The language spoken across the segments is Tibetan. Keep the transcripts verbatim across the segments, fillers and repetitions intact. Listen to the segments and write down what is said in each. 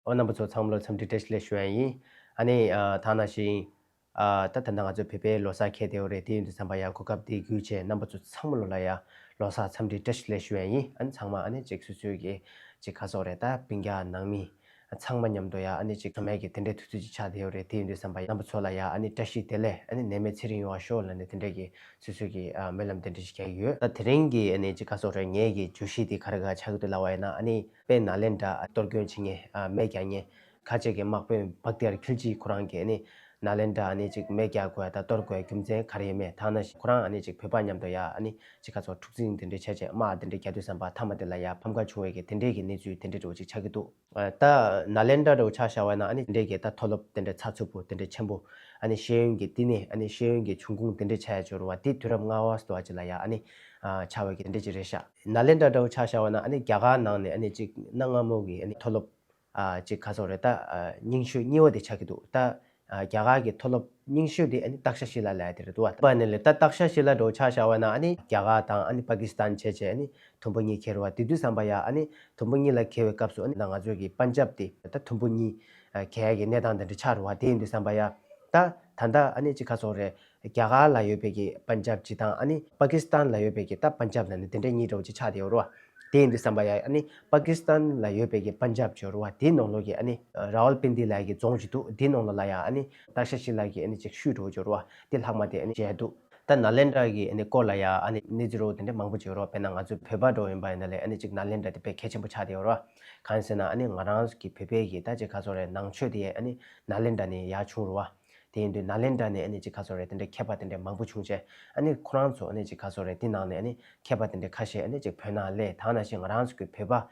ཨོ་རྣམ་པ་ཚོ་ཚང་མ་ལ་འཚམས་འདྲི་བཀྲ་ཤིས་བདེ་ལེགས་ཞུ་ཡ་ཡིན། ཨ་ནི་ཨ་ད་ནང་བཞིན་ཨ་ད་ད་ལྟ་ང་ཚོ་བོད་པའི་ལོ་གསར་འཁེལ་བསྡད་ཡོད་རེད། དེ་ཡིན་དུས་ཙམ་པ་ཡ་གོ་སྐབས་འདི་བརྒྱུད་བྱས་རྣམ་པ་ཚོ་ཚང་མ་ལོ་ལ་ཡ་ལོ་གསར་འཚམས་འདྲི་བཀྲ་ཤིས་བདེ་ལེགས་ཞུ་ཡ་ཡིན། ཨ་ནི་ཚང་མ་ཨ་ནི་ཅིག་སོ་སོའི་གི་ཅིག་ག་ཟེར་དགོས་རེད། ད་སྤུན་ཀྱག་ནང་མི་ཚང་མ་མཉམ་དུ་ཡ་ཨ་ནི་ཅིག་ཚང་མས་གི་དེ་འདྲའི་དུས་ཚོད་ཅིག་ཆགས་བསྡད་ཡོད་རེད། དེ་ཡིན་དུས་ཙམ་པ་ཡ་རྣམ་པ་ཚོ་ལ་ཡ་ཨ་ནི་བཀྲ་ཤིས་བདེ་ལེགས། ཨ་ནི་ནད་མེད་ཚེ་རིང་ཡོང་བ་ཤོག་ལབ་ནས་དེ་འདྲའི་གི་སོ་སོའི་གི་ཨ་སྨོན་ལམ་དེ་འདྲ་ཞིག་རྒྱག་གི་ཡོད། ད་དེ་རིང་གི་ཨ་ནི་ཅིག་ག་ཟེར་དགོས་རེད། ངའི་གི་བརྗོད་གཞི་དེ་ག་རེ་ག་ཆགས་ཀྱི་འདུག་ལབ་པ་ཡིན་ན། ཨ་ནི་དཔེ་ནཱ་ལེནྡྲ་གཏོར་སྐྱོན་བྱེད་མཁན་ཨ་རྨས་རྒྱག་མཁན་ཁ་ཆེ་གི་དམག་དཔོན་བྷག་ཏི་ཡར་ཁིལ་ཇི་ཁོ་རང་གིས་ཨ་ནི་ནཱ་ལེནྡྲ་ཨ་ནི་ཅིག་རྨས་རྒྱག་དགོས་དང་གཏོར་དགོས་རྒྱུ་མཚན་ག་རེ་ཡིན་མེད། ད་ནང་བཞིན་ཁོ་རང་ཨ་ནི་ཅིག་བོད་པ་མཉམ་དུ་ཡ་ཨ་ནི་ཅིག་ག་ཟེར་དགོས་འཁྲུག་འཛིང་དེ་འདྲ་བྱས་བྱས་དམག་དེ་འདྲ་རྒྱག་དུས་ཙམ་པ་མཐའ་མ་དེ་ལ་ཡ་ཕམ་ཁ་བྱུང་བའི་གི་དེ་འདྲའི་གི་གནས་ཚུལ་དེ་འདྲ་འདྲ་བོ་ཅིག་ཆགས་ཀྱི་འདུག་ཨ་ད་ནཱ་ལེནྡྲ་འདྲ་བོ་ཆ་བཞག་པ་ན་ཨ་ནི་དེ་འདྲའི་གི་ད་མཐོ་སློབ་དེ་འདྲ་ཚགས་ཚུད་པོ་དེ་འདྲ་ཆེན་པོ། ཨ་ནི་ཤེས་ཡོན་གྱི་བསྟི་གནས། ཨ་ནི་ཤེས་ཡོན་གྱི་འབྱུང་ཁུངས་དེ་འདྲ་ཆགས་ཡ་ཅིག་ཡོད་རེད་བ། དེ་དུས་རབས་ལྔ་པ་ཟེར་བ་ཅིག་ལ་ཡ་ཨ་ནི་ཨ་ཆགས་པའི་གི་དེ་འདྲ་ཅིག་རེད་ཤག་ནཱ་ལེནྡྲ་འདྲ་བོ་ཆ་བཞག་པ་ན་ཨ་ནི་རྒྱ་གར་ནང་ནས་ཨ་ནི་ཅིག་གནའ་སྔ་མོ་གི་ཨ་ནི་མཐོ་སློབ་ཨ་ཅིག་ག་ཟེར་དགོས་རེད། ད་ཨ་རྙིང་ཤོས་གཉིས་པ་དེ་ཆགས་ཀྱི་འདུག་ད་ཨ་རྒྱ་གར་གྱི་མཐོ་སློབ་རྙིང་ཤོས་དེ་ཨ་ནི་ཏཀ་ཤ་ཤི་ལ་ལབ་ཡ་དེ་རེད་འདུག་བ། ད་ནི་ལས་ད་ཏཀ་ཤ་ཤི་ལ་འདྲ་བོ་ཆ་བཞག་པ་ན་ཨ་ནི་རྒྱ་གར་དང་ཨ་ནི་པ་ཀི་སི་ཐན་བྱས་བྱས་ཨ་ནི་དུམ་བུ་གཉིས་འཁེལ་རེད་བ། དེ་དུས་ཙམ་པ་ཡ་ཨ་ནི་དུམ་བུ་གཉིས་ལ་འཁེལ་བའི་སྐབས་སུ་ཨ་ནི་ད་ང་ཚོའི་གི་པན་ཇབ་དེ་ད་དུམ་བུ་གཉིས་ཨ་འཁེལ་ཡ་གི་གནས་སྟངས་དེ་འདྲ་ཆགས་རེད་བ། དེ་ཡིན་དུས་ཙམ་པ་ཡ་ད་ད་ལྟ་ཨ་ནི་ཅིག་ག་ཟེར་དགོས་རེད། རྒྱ་གར་ལ་ཡོད་པའི་གི་པན་ཇབ་ཅིག་དང་ཨ་ནི་པ་ཀི་སི་ཐན་ལ་ཡོད་པའི་གི་ད་པན་ཇབ་ལབ་ནས་དེ་འདྲ་གཉིས་འདྲ་བོ་ཅིག་ཆགས་བསྡད་ཡོད་རེད་བ། དེ་ཡིན་དུས་ཙམ་པ་ཡ་ཨ་ནི་པ་ཀི་སི་ཐན་ལ་ཡོད་པའི་གི་པན་ཇབ་ཅིག་ཡོད་རེད་བ། དེའི་ནང་ལོགས་ཀྱི་ཨ་ནི་ར་ཝལ་པིན་ཌི་ལབ་ཡ་གི་རྫོང་ཅིག་འདུག་དེའི་ནང་ལོགས་ལ་ཡ་ཨ་ནི་ཏཀ་ཤ་ཤི་ལ་གི་ཨ་ནི་ཅིག་ཤུལ་འདྲ་བོ་ཅིག་ཡོད་རེད་བ། དེ་ལྷག་མ་དེ་ཨ་ནི་མཇལ་འདུག་ད་ནཱ་ལེནྡྲ་གི་ཨ་ནི་སྐོར་ལ་ཡ་ཨ་ནི་གནས་ཚུལ་འདྲ་བོ་དེ་འདྲ་མང་པོ་ཅིག་ཡོད་རེད་བ། དཔེར་ན་ང་ཚོ་བོད་པ་འདྲ་བོ་ཡིན་པ་ཡིན་ན་ལས་ཨ་ནི་ཅིག་ནཱ་ལེནྡྲ་དེ་དཔེ་གལ་ཆེན་པོ་ཆགས་བསྡད་ཡོད་རེད་བ། གང་ཡིན་ཟེར་ན་ཨ་ནི་ང་རང་གི་བོད་པའི་གི་ད་ཅིག་ག་ཟེར་དགོས་རེད། ནང་ཆོས་དེ་ཨ་ནི་ནཱ་ལེནྡྲ་ནས་ཡར་བྱུང་རེད་བ། དེ་ཡིན་དུས་ནཱ་ལེནྡྲ་ནས་ཨ་ནི་ཅིག་ག་ཟེར་དགོས་རེད། དེ་འདྲའི་མཁས་པ་དེ་འདྲ་མང་པོ་བྱུང་བྱས་ཨ་ནི་ཁོ་རང་ཚོ་ཨ་ནི་ཅིག་ག་ཟེར་དགོས་རེད། དེ་ནང་ནས་ཨ་ནི་མཁས་པ་དེ་འདྲ་ཁ་ཤས་ཨ་ནི་ཅིག་བོད་ནང་སླེབས། ད་ནང་བཞིན་ང་རང་ཚོ་གི་བོད་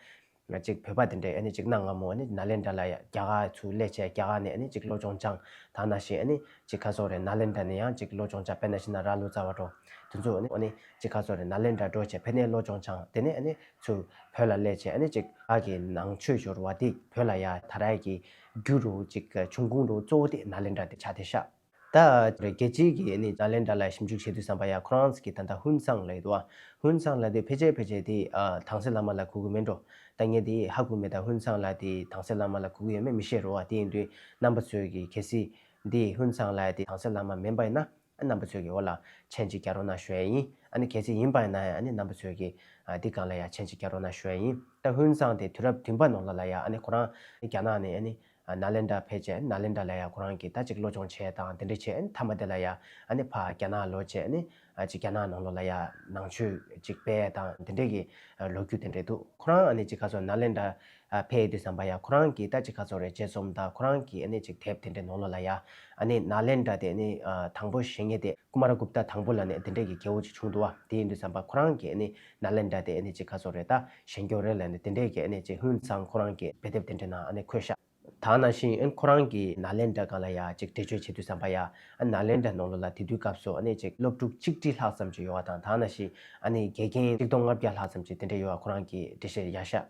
པ་ཅིག་བོད་པ་དེ་འདྲ་ཨ་ནི་ཅིག་གནའ་སྔ་མོ་ཨ་ནི་ནཱ་ལེནྡྲ་ལ་ཡ་རྒྱ་གར་ཚུར་སླེབས་བྱས་རྒྱ་གར་ནས་ཨ་ནི་ཅིག་སློབ་སྦྱོང་སྦྱངས། ད་ནང་བཞིན་ཨ་ནི་ཅིག་ག་ཟེར་དགོས་རེད། ནཱ་ལེནྡྲ་ནས་ཡང་ཅིག་སློབ་སྦྱོང་སྦྱངས། དཔེར་ན་བྱས་ན་རྭ་ལོ་ཙཱ་བ་འདྲ་བོ་དེ་ཚོ་ཨ་ནི་ཨ་ནི་ཅིག་ག་ཟེར་དགོས་རེད། ནཱ་ལེནྡྲ་འགྲོ་བྱས་ཕ་ནས་སློབ་སྦྱོང་སྦྱངས། དེ་ནས་ཨ་ནི་ཚུར་བོད་ལ་སླེབས་བྱས་ཨ་ནི་ཅིག་ཨ་གི་ནང་ཆོས་ཡོད་རེད་བ། དེ་བོད་ལ་ཡ་དར་ཡ་གི་རྒྱུ་འདྲ་བོ་ཅིག་འབྱུང་ཁུངས་འདྲ་བོ་གཙོ་བོ་དེ་ནཱ་ལེནྡྲ་དེ་ཆགས་བསྡད་ཤག་ད་རྒྱལ་སྤྱིའི་གི་ཨ་ནི་ནཱ་ལེནྡྲ་ལ་ཞིབ་འཇུག་བྱེད་དུས་ཙམ་པ་ཡ་ཁོ་རང་ཚོ་གི་ད་ལྟ་ཧུན་སང་ལབ་ཡོད་དོ། ཧུན་སང་ལབ་དུས་ཕལ་ཆེར་ཕལ་ཆེར་དེ་ཨ་དྭངས་གསལ་བླ་མ་ལ་གོ་གི་མེད་འགྲོ། ད་ངས་དེ་ཧ་གོ་མེད། ད་ཧུན་སང་ལབ་དེ་དྭངས་གསལ་བླ་མ་ལ་གོ་གི་ཡོད་མེད་མི་ཤེས་རེད་བ། དེ་ཡིན་དུས་རྣམ་པ་ཚོས་གི་གལ་སྲིད་འདི་ཧུན་སང་ལབ་དེ་དྭངས་གསལ་བླ་མ་མིན་པ་ཡིན་ན། ཨ་རྣམ་པ་ཚོས་ཀྱི་འོག་ལ་མཆན་ཅིག་རྒྱག་རོགས་གནང་ཞུ་ཡ་ཡིན། ཨ་ནི་གལ་སྲིད་ཡིན་པ་ཡིན་ན་ཡང་ཨ་ནི་རྣམ་པ་ཚོས་ཀྱི་ཨ་འདི་སྒང་ལ་ཡ་མཆན་ཅིག་རྒྱག་རོགས་གནང་ཞུ་ཡ་ཡིན། ད་ཧུན་སང་དེ་དུས་རབས་བདུན་པ་ནང་ལོགས་ལ་ཡ་ཨ་ནི་ཁོ་རང་རྒྱ་ནག་ནས་ཨ་ནི་ཨ་ནཱ་ལེནྡྲ་ཕེབས་བྱས་ནཱ་ལེནྡྲ་ལ་ཡ་ཁོ་རང་གིས་ད་ཅིག་སློབ་སྦྱོང་བྱས་དང་དེ་འདྲ་བྱས། ཨ་ནི་མཐའ་མ་དེ་ལ་ཡ་ཨ་ནི་ཕར་རྒྱ་ནག་ལོག་བྱས། ཨ་ནི་ཨ་ཅིག་རྒྱ་ནག་ནང་ལོགས་ལ་ཡ་ནང་ཆོས་ཅིག་སྤེལ་ཡ་དང་དེ་འདྲ་གི་ཨ་ལོ་རྒྱུས་དེ་འདྲ་འདུག་ཁོ་རང་ཨ་ནི་ཅིག་ག་ཟེར་ནཱ་ལེནྡྲ་ཨ་ཕེབས་ཡོང་དུས་ཙམ་པ་ཡ་ཁོ་རང་གིས་ད་ཅིག་ག་ཟེར་རེད། དཔྱད་རྩོམ་དང་ཁོ་རང་གི་ཨ་ནི་ཅིག་དེབ་དེ་འདྲའི་ནང་ལོགས་ལ་ཡ་ཨ་ནི་ནཱ་ལེནྡྲ་དེ་ཨ་ནི་ཨ་དང་པོ་བཞེངས་མཁན་དེ་ཀུ་མ་ར་གུབ་ཏ་དང་པོ་ལབ་ནས་དེ་འདྲའི་གི་རྒྱལ་པོ་ཅིག་བྱུང་འདུག་བ། དེ་ཡིན་དུས་ཙམ་པ་ཁོ་རང་གིས་ཨ་ནི་ནཱ་ལེནྡྲ་དེ་ཨ་ནི་ཅིག་ག་ཟེར་རེད། ད་བཞེངས་རྒྱུ་རེད་ལབ་ནས་དེ་འདྲའི་གི་ཨ་ནི་ཅིག་ཧུན་སང་ཁོ་རང་གི་དཔེ་དེབ་དེ་འདྲའི་ནང་ཨ་ནི་འཁོད་ཤག་ད་ནང་བཞིན་ཨ་ནི་ཁོ་རང་གིས་ནཱ་ལེནྡྲ་སྒང་ལ་ཡ་ཅིག་འགྲེལ་བརྗོད་བྱེད་དུས་ཙམ་པ་ཡ་ཨ་ནཱ་ལེནྡྲ་ནང་ལོགས་ལ་དེ་དུས་སྐབས་སུ་ཨ་ནི་ཅིག་སློབ་ཕྲུག་གཅིག་ཁྲི་ལྷག་ཙམ་ཅིག་ཡོད་པ་དང་། ད་ནང་བཞིན་ཨ་ནི་དགེ་རྒན་གཅིག་སྟོང་ལྔ་བརྒྱ་ལྷག་ཙམ་ཅིག་དེ་འདྲ་ཡོད་པ་ཁོ་རང་གིས་འགྲེལ་བཤད་ཡར་བཞག་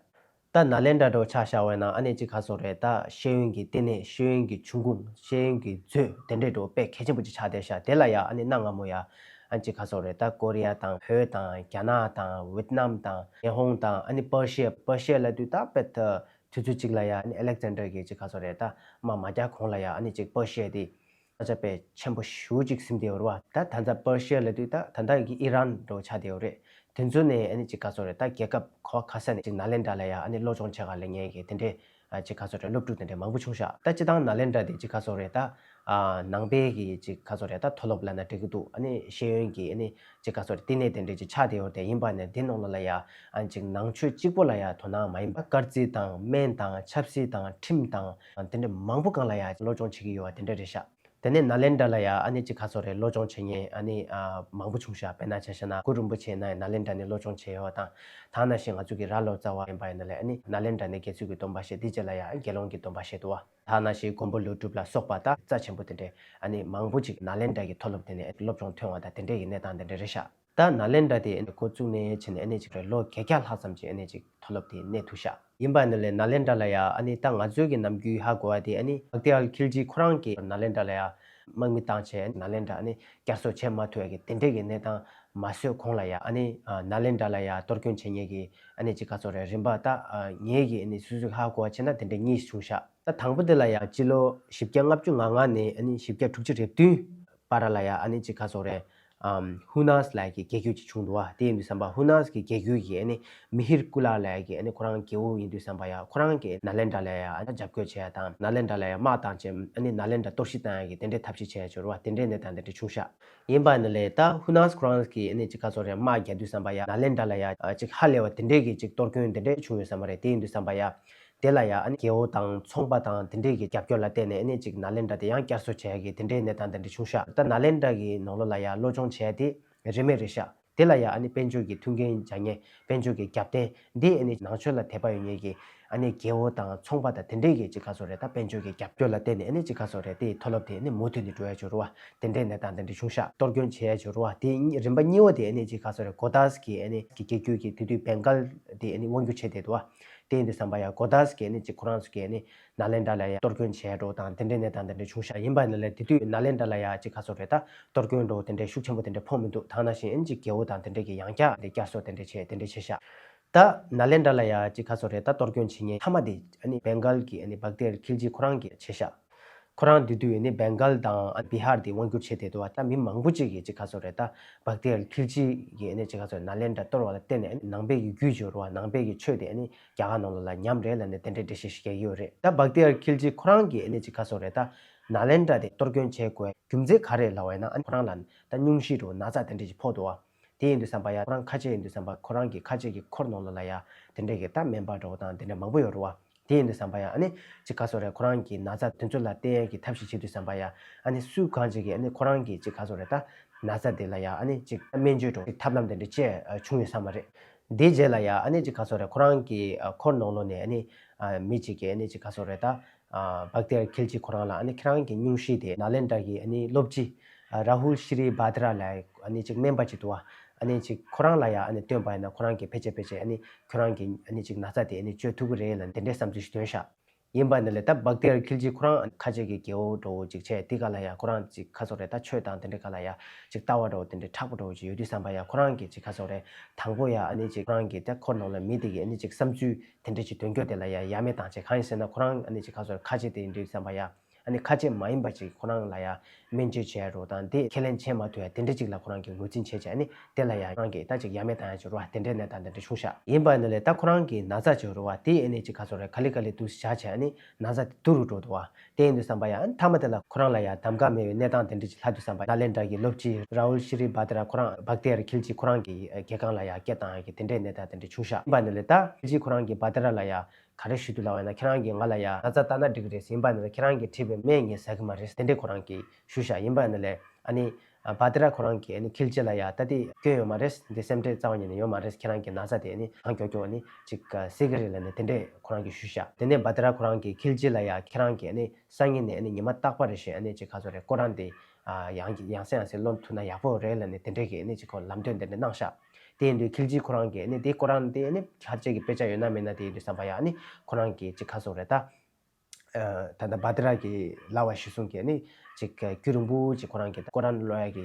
ད་ནཱ་ལེནྡྲ་འདྲ་བོ་ཆ་བཞག་པ་ཡིན་ན་ཨ་ནི་ཅིག་ག་ཟེར་རེད། ད་ཤེས་ཡོན་གྱི་ལྟེ་གནས། ཤེས་ཡོན་གྱི་འབྱུང་ཁུངས། ཤེས་ཡོན་གྱི་མཛོད་དེ་འདྲའི་འདྲ་བོ་དཔེ་གལ་ཆེན་པོ་ཅིག་ཆགས་བསྡད་ཤག་དེ་ལ་ཡ་ཨ་ནི་གནའ་སྔ་མོ་ཡ་ཨ་ནི་ཅིག་ག་ཟེར་རེད། ད་ཀོ་རི་ཡ་དང་བོད་དང་རྒྱ་ནག་དང་ཝེད་ནམ་དང་ཉི་ཧོང་དང་ཨ་ནི་པར་ཤི་ཡ། པར་ཤི་ཡ་ལབ་དུས་ད་དཔེ་ད་དུས་ཚོད་ཅིག་ལ་ཡ་ཨ་ནི་ཨ་ལེག་ཛན་ཌར་གྱིས་ཅིག་ག་ཟེར་རེད། ད་དམག་མ་རྒྱག་གོང་ལ་ཡ་ཨ་ནི་ཅིག་པར་ཤི་ཡ་དེ་ས་ཆ་དཔེ་ཆེན་པོ་ཞེ་པོ་ཅིག་ཟིན་བསྡད་ཡོད་རེད་བ། ད་ད་ལྟ་པར་ཤི་ཡ་ལབ་དུས་ད་ད་ལྟ་གི་ཨི་རན་འདྲ་བོ་ཆགས་བསྡད་ཡོད་རེད། དེ་ཚོ་ནས་ཨ་ནི་ཅིག་ག་ཟེར་རེད། ད་རྒྱལ་ཁབ་ག་བ་ག་ས་ནས་ཅིག་ནཱ་ལེནྡྲ་ལ་ཡ་ཨ་ནི་སློབ་སྦྱོང་བྱེད་ག་སླེབས་མཁན་གྱི་དེ་འདྲའི་ཨ་ཅིག་ག་ཟེར་རེད། སློབ་ཕྲུག་དེ་འདྲ་མང་པོ་བྱུང་ཤག་ད་སྤྱིར་བཏང་ནཱ་ལེནྡྲ་དེ་ཅིག་ག་ཟེར་རེད། ད་ཨ་ནང་པའི་གི་ཅིག་ག་ཟེར་རེད། ད་མཐོ་སློབ་ལབ་ན་འགྲིག་གི་འདུག་ཨ་ནི་ཤེས་ཡོན་གྱི་ཨ་ནི་ཅིག་ག་ཟེར་རེད། ལྟེ་གནས་དེ་འདྲ་ཅིག་ཆགས་བསྡད་ཡོད་རེད། དེ་ཡིན་པ་ནས་དེ་ནང་ལོགས་ལ་ཡ་ཨ་ནི་ཅིག་ནང་ཆོས་གཅིག་པོ་ལ་ཡ་དོ་སྣང་མ་ཡིན་པ་སྐར་རྩིས་དང་སྨན་དང་ཆབ་སྲིད་དང་ཁྲིམས་དང་དེ་འདྲ་མང་པོ་སྒང་ལ་ཡ་སློབ་སྦྱོང་བྱེད་ཀྱི་ཡོད་པ་དེ་འདྲ་རེད་ཤག་དེ་ནས་ནཱ་ལེནྡྲ་ལ་ཡ་ཨ་ནི་ཅིག་ག་ཟེར་རེད། སློབ་སྦྱོང་བྱེད་མཁན་ཨ་ནི་ཨ་མང་པོ་བྱུང་ཤག་དཔེར་ན་ཆ་བཞག་ན་གུ་རུ་རིན་པོ་ཆེ་ཡིན་ན་ཡང་ནཱ་ལེནྡྲ་ནས་སློབ་སྦྱོང་བྱས་ཡོད་པ་དང་། ད་ནང་བཞིན་ང་ཚོ་གི་རྭ་ལོ་ཙཱ་བ་ཡིན་པ་ཡིན་ན་ལས་ཨ་ནི་ནཱ་ལེནྡྲ་ནས་དགེ་ཚུལ་གྱི་སྡོམ་པ་བཞེས། དེ་རྗེས་ལ་ཡ་ཨ་ནི་དགེ་སློང་གི་སྡོམ་པ་བཞེས་འདུག་བ། ད་ནང་བཞིན་མགོན་པོ་ཀླུ་སྒྲུབ་ལ་སོགས་པ་ད་རྩ་ཆེན་པོ་དེ་འདྲའི་ཨ་ནི་མང་པོ་ཅིག་ནཱ་ལེནྡྲ་གི་མཐོ་སློབ་དེ་ནས་སློབ་སྦྱོང་ཐོན་པ་དང་དེ་འདྲའི་གི་གནས་སྟངས་དེ་འདྲ་རེད་ཤག་ད་ནཱ་ལེནྡྲ་དེ་འགོ་བཙུགས་ནས་བྱས་ནས་ཨ་ནི་ཅིག་རེད། ལོ་བརྒྱད་བརྒྱ་ལྷག་ཙམ་ཅིག་ཨ་ནི་ཅིག་མཐོ་སློབ་དེ་གནས་ཐུབ་ཤག་ཡིན་པ་ནི་ལས་ནཱ་ལེནྡྲ་ལ་ཡ་ཨ་ནི་ད་ང་ཚོའི་གི་ནམ་རྒྱུན་ཧ་གོ་བ་དེ་ཨ་ནི་བྷག་ཏི་ཡར་ཁིལ་ཇི་ཁོ་རང་གིས་ནཱ་ལེནྡྲ་ལ་ཡ་དམག་མི་བཏང་བྱས་ནཱ་ལེནྡྲ་ཨ་ནི་བསྐྱར་གསོ་བྱེད་མ་ཐུབ་ཡ་གི་དེ་འདྲའི་གི་གནས་སྟངས་ མ་བཟོས་གོང་ལ་ཡ་ཨ་ནི་ནཱ་ལེནྡྲ་ལ་ཡ་གཏོར་སྐྱོན་བྱེད་མཁན་གྱི་ཨ་ནི་ཅིག་ག་ཚོད་རེད། རིམ་པ་ད་ངེད་ཀྱི་ཨ་ནི་སོ་སོས་ཧ་གོ་བ་བྱས་ན་དེ་འདྲ་གཉིས་བྱུང་ཤག་ད་དང་པོ་དེ་ལ་ཡ་སྤྱི་ལོ་བཞི་བརྒྱ་ལྔ་བཅུ་ང་ལྔ་ནས་ཨ་ནི་བཞི་བརྒྱ་དྲུག་ཅུ་རེ་བདུན་བར་ལ་ཡ་ཨ་ནི་ཅིག་ག་ཚོད་རེད། ཨམ། ཧུ་ནཱས་ལབ་ཡག་གི་རྒྱལ་རྒྱུད་ཅིག་བྱུང་འདུག་བ། དེ་ཡིན་དུས་ཙམ་པ་ཧུ་ནཱས་ཀྱི་རྒྱལ་རྒྱུད་ཀྱི་ཨ་ནི་མི་ཧིར་ཀུ་ལ་ལབ་ཡག་གི་ཨ་ནི་ཁོ་རང་རྒྱལ་པོ་ཡིན་དུས་ཙམ་པ་ཡ་ཁོ་རང་གིས་ནཱ་ལེནྡྲ་ལ་ཡ་ཨ་ནི་འཇབ་རྒོལ་བྱེད་ཡག་དང་ནཱ་ལེནྡྲ་ལ་ཡ་དམག་བཏང་བྱས་ཨ་ནི་ནཱ་ལེནྡྲ་གཏོར་བཤིག་བཏང་ཡག་གི་དེ་འདྲའི་ཐབས་ཤེས་བྱས་ཡག་ཅིག་རེད་བ། དེ་འདྲའི་གནས་སྟངས་དེ་འདྲ་བྱུང་ཤག་ཡིན་པ་ནི་ལས་ད་ཧུ་ནཱས་ཁོ་རང་གིས་ཨ་ནི་ཅིག་ག་ཚོད་རེད། དམག་རྒྱག་དུས་ཙམ་པ་ཡ་ནཱ་ལེནྡྲ་ལ་ཡ་ཅིག་ཧ་ལས་པ་དེ་འདྲའི་གི་ཅིག་གཏོར་སྐྱོན་དེ་འདྲའི་བྱུང་ཡོད་ས་མ་རེད། དེ་ཡིན་དུས་ཙམ་པ་ཡ་དེ་ལ་ཡ་ཨ་ནི་རྒྱལ་པོ་དང་ཚོང་པ་དང་དེ་འདྲའི་གི་རྒྱབ་སྐྱོར་ལ་བརྟེན་ནས་ཨ་ནི་ཅིག་ནཱ་ལེནྡྲ་དེ་ཡང་བསྐྱར་གསོ་བྱེད་ཡག་གི་དེ་འདྲའི་གནས་སྟངས་དེ་འདྲ་བྱུང་ཤག་ད་ནཱ་ལེནྡྲ་གི་ནང་ལོགས་ལ་ཡ་བློ་སྦྱོང་བྱེད་ཡག་དེ་རེད་མེད་རེད་ཤག་དེ་ལ་ཡ་ཨ་ནི་དཔལ་འབྱོར་གྱི་མཐུན་རྐྱེན་སྦྱར་མཁན་དཔལ་འབྱོར་གྱི་རྒྱབ་རྟེན་འདི་ཨ་ནི་ནང་ཆོས་ལ་དད་པ་ཡོད་མཁན་གྱི་ཨ་ནི་རྒྱལ་པོ་དང་ཚོང་པ་དང་དེ་འདྲའི་གི་ཅིག་ག་ཚོད་རེད། ད་དཔལ་འབྱོར་གྱི་རྒྱབ་སྐྱོར་ལ་བརྟེན་ནས་ཨ་ནི་ཅིག་ག་ཚོད་རེད། དེའི་མཐོ་སློབ་དེ་ཨ་ནི་མུ་མཐུད་ནས་འགྲོ་ཡག་ཅིག་རེད་བ། དེ་འདྲའི་གནས་སྟངས་དེ་འདྲ་བྱུང་ཤག་གཏོར་སྐྱོན་བྱེད་ཡག་ཅིག་རེད་བ། དེ་རིམ་པ་གཉིས་པ་དེ་ཨ་ནི་ཅིག་ག་ཚོད་རེད། གོ་དཱས་ཀྱི་ཨ་ནི་གི་རྒྱལ་རྒྱུད་ཀྱི་དེ་དུས་བེང་གལ་དེ་ཨ་ནི་དབང་སྒྱུར་བྱས་བསྡད་འདུག་བ། དེ་ཡིན་དུས་ཙམ་པ་ཡ་གོ་དཱས་ཀྱི་ཨ་ནི་ཅིག་ཁོ་རང་ཚོ་གི་ཨ་ནི་ནཱ་ལེནྡྲ་ལ་ཡ་གཏོར་སྐྱོན་བྱས་འགྲོ་དང་དེ་འདྲའི་གནས་སྟངས་དེ་འདྲ་བྱུང་ཤག་ཡིན་པ་ནི་ལས་དེ་དུས་ནཱ་ལེནྡྲ་ལ་ཡ་ཅིག་ག་ཚོད་རེད། ད་གཏོར་སྐྱོན་འགྲོ་དེ་འདྲའི་ཤུགས་ཆེན་པོ་དེ་འདྲ་ཕོག་མི་འདུག་ད་ནང་བཞིན་ཨ་ནི་ཅིག་རྒྱལ་པོ་དང་དེ་འདྲའི་གི་ཡང་བསྐྱར་དེ་བསྐྱར་གསོ་དེ་འདྲ་བྱས་དེ་འདྲ་བྱས་ཤག་ད་ནཱ་ལེནྡྲ་ལ་ཡ་ཅིག་ག་ཚོད་རེད། ད་གཏོར་སྐྱོན་བྱེད་མཁན་མཐའ་མ་དེ་ཨ་ནི་བེང་གལ་གྱི་ཨ་ནི་བག་ཏི་ཡར་ཁིལ་ཇི་ཁོ་རང་གིས་བྱས་ཤག་ཁོ་རང་དེ་དུས་ཨ་ནི་བེང་གལ་དང་ཨ་བི་ཧར་དེ་དབང་སྒྱུར་བྱས་བསྡད་འདུག་བ། ད་མི་མང་པོ་ཅིག་གིས་ཅིག་ག་ཚོད་རེད། ད་བག་ཏི་ཡར་ཁིལ་ཇི་གིས་ཨ་ནི་ཅིག་ག་ཚོད་ནཱ་ལེནྡྲ་གཏོར་བ་ལ་བརྟེན་ནས་ཨ་ནི་ནང་པའི་གི་རྒྱུད་སྦྱོར་བ་ནང་པའི་གི་ཆོས་དེ་ཨ་ནི་རྒྱ་གར་ནང་ལོགས་ལ་ཉམས་རེད་ལབ་ནས་དེ་འདྲའི་འགྲེལ་བཤད་ཞིག་རྒྱག་གི་ཡོད་རེད། ད་བག་ཏི་ཡར་ཁིལ་ཇི་ཁོ་རང་གིས་ཨ་ནི་ཅིག་ག་ཚོད་རེད། ད་ནཱ་ལེནྡྲ་དེ་གཏོར་སྐྱོན་བྱེད་དགོས་རྒྱུ་མཚན་ག་རེ་ལབ་པ་ཡིན་ན་ཨ་ནི་ཁོ་རང་ལ་ད་སྙུང་གཞི་འདྲ་བོ་ན་ཚ་དེ་འདྲ་ཞིག་ཕོག་འདུག་བ། དེ་ཡིན་དུས་ཙམ་པ་ཡ་ཁོ་རང་ཁ་ཆེ་ཡིན་དུས་ཙམ་པ་ཁོ་རང་གི་ཁ་ཆེ་གི་འཁོར་ནང་ལོགས་ལ་ཡ་དེ་འདྲས་ཀྱི་ད་སྨན་པ་འདྲ་བོ་དང་དེ་འདྲ་མང་པོ་ཡོད་རེད་བ། དེ་ཡིན་དུས་ཙམ་པ་ཡ་ཨ་ནི་ཅིག་ག་ཚོད་རེད། ཁོ་རང་གི་ན་ཚ་དེ་ཚོ་ལ་བསྟེན་ཡས་ཀྱི་ཐབས་ཤེས་བྱེད་དུས་ཙམ་པ་ཡ་ཨ་ནི་སུ་གང་ཅིག་གིས་ཨ་ནི་ཁོ་རང་གི་ཅིག་ག་ཚོད་རེད། ད་ན་ཚ་དེ་ལ་ཡ་ཨ་ནི་ཅིག་སྨན་བཅོས་འདྲ་བོ་ཅིག་ཐབས་ལམ་དེ་འདྲ་བཅས་བྱུང་ཡོད་ས་མ་རེད། དེའི་རྗེས་ལ་ཡ་ཨ་ནི་ཅིག་ག་ཚོད་རེད། ཁོ་རང་གི་འཁོར་ནང་ལོགས་ནས་ཨ་ནི་མི་ཅིག་གིས་ཨ་ནི་ཅིག་ག་ཚོད་རེད། ད་བག་ཏི་ཡར་ཁིལ་ཇི་ཁོ་རང་ལ་ཨ་ནི་ཁྱེད་རང་གི་སྙུང་གཞི་དེ་ནཱ་ལེནྡྲ་གི་ཨ་ནི་སློབ་སྤྱི་ར་ཧུལ་ཤི་རི་བྷ་དྲ་ལ་ཨ་ནི་ཅིག་སྨན་པ་ཅིག་འདུག་བ། ཨ་ནི་ཅིག་ཁོ་རང་ལ་ཡ་ཨ་ནི་སྟོན་པ་ཡིན་ན་ཁོ་རང་གིས་ཕལ་ཆེར་ཕལ་ཆེར་ཨ་ནི་ཁྱོད་རང་གི་ཨ་ནི་ཅིག་ན་ཚ་དེ་ཨ་ནི་བཅོས་ཐུབ་ཀྱི་རེད་ལབ་དེ་འདྲའི་བསམ་ཚུལ་ཞིག་བཏོན་ཤག་ཡིན་པ་ནི་ལས་ད་བག་ཏི་ཡར་ཁིལ་ཇི་ཁོ་རང་ཁ་ཆེ་གི་རྒྱལ་པོ་འདྲ་བོ་ཅིག་བྱས་དེ་ག་ལ་ཡ་ཁོ་རང་ཅིག་ག་ཚོད་རེད། ད་ཆོས་དང་དེ་འདྲའི་ག་ལ་ཡ་ཅིག་ལྟ་བ་འདྲ་བོ་དེ་འདྲའི་མཁྲེགས་པོ་འདྲ་བོ་ཅིག་ཡོད་དུས་ཙམ་པ་ཡ་ཁོ་རང་གིས་ཅིག་ག་ཚོད་རེད། དང་པོ་ཡ་ཨ་ནི་ཅིག་ཁོ་རང་གི་ད་འཁོར་ནང་ལ་མི་དེ་གི་ཨ་ནི་ཅིག་བསམ་ཚུལ་དེ་འདྲ་ཅིག་དོན་འཁྱོལ་དེ་ལ་ཡ་ཡ་མེད་བཏང་བྱས། གང་ཡིན་ཟེར་ན་ཁོ་རང་ཨ་ནི་ཅིག་ག་ཚོད་རེད། ཁ་ཆེ་དེ་ཡིན་དུས་ཙམ་པ་ཡ་ཨ་ནི་ཁ་ཆེ་མ་ཡིན་པ་ཅིག་ཁོ་རང་ལ་ཡ་སྨན་བཅོས་བྱས་རོགས་དང་དེ་ཁས་ལེན་བྱེད་མ་ཐུབ་ཡ་དེ་འདྲ་ཅིག་ལ་ཁོ་རང་གིས་ངོས་འཛིན་བྱས་བྱས་ཨ་ནི་དེ་ལ་ཡ་ཁོ་རང་གིས་ད་ཅིག་ཡ་མེད་བཏང་ཡ་ཅིག་རེད་བ། དེ་འདྲའི་གནས་སྟངས་དེ་འདྲ་བྱུང་ཤག་ཡིན་པ་ནི་ལས་ད་ཁོ་རང་གི་ན་ཚ་ཅིག་རེད་བ། དེ་ཨ་ནི་ཅིག་ག་ཚོད་རེད། ག་ལེ་ག་ལེ་འདུག་བཞག་བྱས་ཨ་ནི་ན་ཚ་དེ་སྡུག་རུ་འགྲོ་འདུག་བ། དེ་ཡིན་དུས་ཙམ་པ་ཡ་ཨ་ནི་མཐའ་མ་དེ་ལ་ཁོ་རང་ལ་ཡ་གདམ་ག་མེད་པའི་གནས་སྟངས་དེ་འདྲ་ཅིག་ལྷག་དུས་ཙམ་པ་ནཱ་ལེནྡྲ་གི་སློབ་སྤྱི་ར་ཧུལ་ཤི་རི་བྷ་དྲ་ཁོ་རང་བག་ཏི་ཡར་ཁིལ་ཇི་ཁོ་རང་གི་ཨ་རྒྱལ་ཁང་ལ་ཡ་སྐད་བཏང་ཡ་གི་དེ་འདྲའི་གནས་སྟངས་དེ་འདྲ་བྱུང་ཤག་ཡིན་པ་ནི་ལས་ད་ཁིལ་ཇི་ཁོ་རང་གི་བྷ་དྲ་ལ་ཡ་ག་རེ་ཞུ་འདུག་ལབ་པ་ཡིན་ན་ཁྱེད་རང་གིས་ང་ལ་ཡ་ན་ཚ་ལྟ་ན་འགྲིག་གི་རེད། ཡིན་པ་ནི་ལས་ཁྱེད་རང་གིས་བྲིས་པའི་སྨན་ངས་ཟ་གི་མ་རེད། དེ་འདྲའི་ཁོ་རང་གིས་ཞུ་ཤག་ཡིན་པ་ནི་ལས་ཨ་ནི་བྷ་དྲ་ཁོ་རང་གིས་ཨ་ནི་ཁིལ་ཇི་ལ་ཡ་ད་དེ་སྐྱོན་ཡོད་མ་རེད། འདི་སེམས་ཁྲལ་རྩ་བ་ཉིད་ནས་ཡོད་མ་རེད། ཁྱེད་རང་གི་ན་ཚ་དེ་ཨ་ནི་གང་མགྱོགས་མགྱོགས་ཨ་ནི་ཅིག་སེལ་གི་རེད་ལབ་ནས་དེ་འདྲས་ཁོ་རང་གིས་ཞུ་ཤག་དེ་ནས་བྷ་དྲ་ཁོ་རང་གིས་ཁིལ་ཇི་ལ་ཡ་ཁྱེད་རང་གིས་ཨ་ནི་སང་ཉིན་ནས་ཨ་ནི་ཉི་མ་རྟག་པར་རེ་བཞིན་ཨ་ནི་ཅིག་ག་ཚོད་རེད། ཀོ་རན་དེ་ཡང་ཡང་སེ་ཡང་སེ་ལོན་ཐུབ་ན་ཡག་པོ་རེད་ལབ་ནས་དེ་འདྲས་ཀྱི་ཨ་ནི་ཅིག་ཁོ་ལམ་སྟོན་དེ་འདྲས་གནང་ཤག་དེ་ཡིན་དུས་ཁིལ་ཇི་ཁོ་རང་གིས་ཨ་ནི་དེ་ཀོ་རན་དེ་ཨ་ནི་ཁ་ཆེ་གི་དཔེ་ཆ་ཡོད་ན་མེད་ན་དེ་ཡིན་དུས་ཙམ་པ་ཡ་ཨ་ནི་ཁོ་རང་གིས་ཅིག་ག་ཚོད་རེད། ད་ད་ལྟ་བྷ་དྲ་གི་ལབ་པ་གཞིར་བཟུང་གིས་ཨ་ནི་ཅིག་རྒྱུན་རིང་པོ་ཅིག་ཁོ་རང་གིས་ཀོ་རན་ཀློག་ཡ་གི་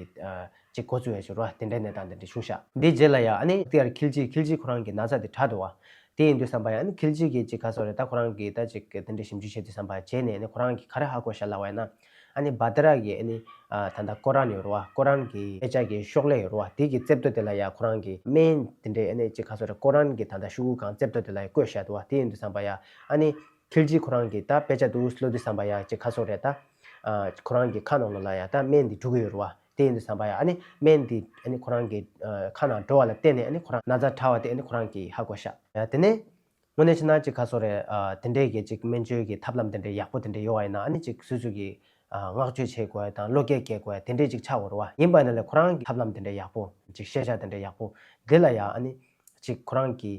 ཅིག་འགོ་བཙུགས་ཡ་ཅིག་རེད་བ། དེ་འདྲའི་གནས་སྟངས་དེ་འདྲ་བྱུང་ཤག་དེའི་རྗེས་ལ་ཡ་ཨ་ནི་དེ་ཡར་ཁིལ་ཇི་ཁིལ་ཇི་ཁོ་རང་གི་ན་ཚ་དེ་དྲག་འདུག་བ། དེ་ཡིན་དུས་ཙམ་པ་ཡ་ཨ་ནི་ཁིལ་ཇི་གིས་ཅིག་ག་ཚོད་རེད། ད་ཁོ་རང་གིས་ད་ཅིག་དེ་འདྲའི་ཞིབ་འཇུག་བྱེད་དུས་ཙམ་པ་བྱས་ནས་ཨ་ནི་ཁོ་རང་གིས་ག་རེ་ཧ་གོ་ཤག་ལབ་པ་ཡིན་ན། ཨ་ནི་བྷ་དྲ་གི་ཨ་ནི་ད་ལྟ་ཀོ་རན་ཡོད་རེད་བ། ཀོ་རན་གི་དཔེ་ཆ་གི་ཤོག་ལྷེ་ཡོད་རེད་བ། དེ་གི་རྩེ་ཐོ་དེ་ལ་ཡ་ཁོ་རང་གིས་སྨན་དེ་འདྲའི་ཨ་ནི་ཅིག་ག་ཚོད་རེད། ཀོ་རན་གི་ད་ལྟ་ཤོག་གུ་གང་རྩེ་ཐོ་དེ་ལ་ཡ་བཀོད་བཞག་འདུག་བ། དེ་ཡིན་དུས་ཙམ་པ་ཡ་ཨ་ནི་ཁིལ་ཇི་ཁོ་རང་གིས་ད་དཔེ་ཆ་འདུག་ཀློག་དུས་ཙམ་པ་ཡ་ཅིག་ག་ཚོད་རེད། ད་ཁོ་རང་གི་ཁ་ནང་ལོགས་ལ་ཡ་ད་སྨན་འདི་འགྲོ་གི་ཡོད་རེད་བ། དེ་ཡིན་དུས་ཙམ་པ་ཡ་ཨ་ནི་སྨན་འདི་ཨ་ནི་ཁོ་རང་གི་ཁ་ནང་འགྲོ་བ་ལ་བརྟེན་ནས་ཨ་ནི་ཁོ་རང་ན་ཚ་དྲག་པ་དེ་ཨ་ནི་ཁོ་རང་གིས་ཧ་གོ་ཤག་ཡ་དེ་ནས་དངོས་གནས་བྱས་ན་ཅིག་ག་ཚོད་རེད། དེ་འདྲའི་གི་ཅིག་སྨན་བཅོས་ཀྱི་ཐབས་ལམ་དེ་འདྲའི་ཡག་པོ་དེ་འདྲ་ཡོད་པ་ཡིན་ན་ཨ་ནི་ཅིག་སོ་སོ་གི་བསྔགས་བརྗོད་བྱེད་དགོས་དང་བློ་སྐྱེད་སྐྱེ་དགོས་དེ་འདྲའི་ཅིག་ཆགས་ཡོད་རེད་བ། ཡིན་པ་ནི་ལས་ཁོ་རང་གི་ཐབས་ལམ་དེ་འདྲ་ཡག་པོ་ཅིག་ཤེས་བྱ་དེ་འདྲ་ཡག་པོ་དེ་ལ་ཡ་ཨ་ནི་ཅིག་ཁོ་རང་གི་